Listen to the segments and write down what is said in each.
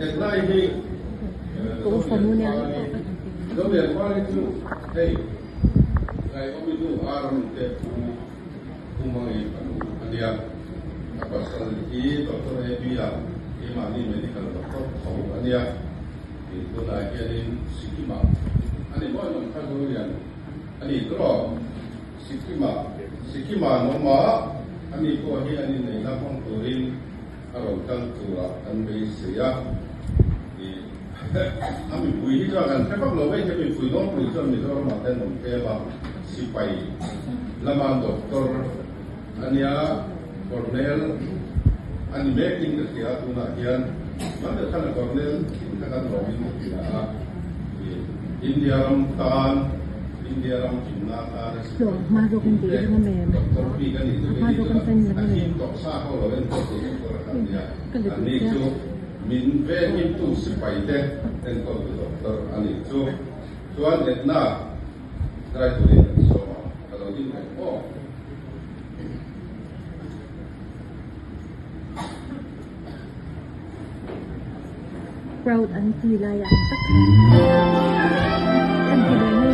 Edna-i hi Zolianpari chu hei Ngaihawmi nu Aaron te pu Pu Mangi fanu a nia. A pasal hi Doctor AB-a keimahni medical doctor tho a nia. Tunah hianin Sikkim-ah a ni maw emaw kha Zolian a ni tawh. Sikkim-ah Sikkim-ah an awm a, ani pawh hi an inneihna hmang turin a rawn kal turah kan beisei a. Ih a mipui hi chuan kan hre vak lo mai hi, mipui nawlpui chuan Mizoramah te an awm tlem a, sipai lama doctor a nia, Colonel a ni mekin ka hria a, tunah hian Mande khan a Colonel thin kha kan lawmin ka hria a, ih India ram tan India ram himna atana sipai puite Doctor bik a nih chu kei ni chuan a him tawh sa ho lo enkawl tur enkawl a kan nia, anni chu min venghimtu sipai te enkawltu doctor a nih chu. Chuan Edna zai turin kan sawm a, ka lo ding reng aw. Proud an ti lai ah ang tak an ti ve mai mai.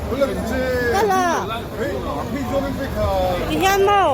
Kal a. Ti hian maw?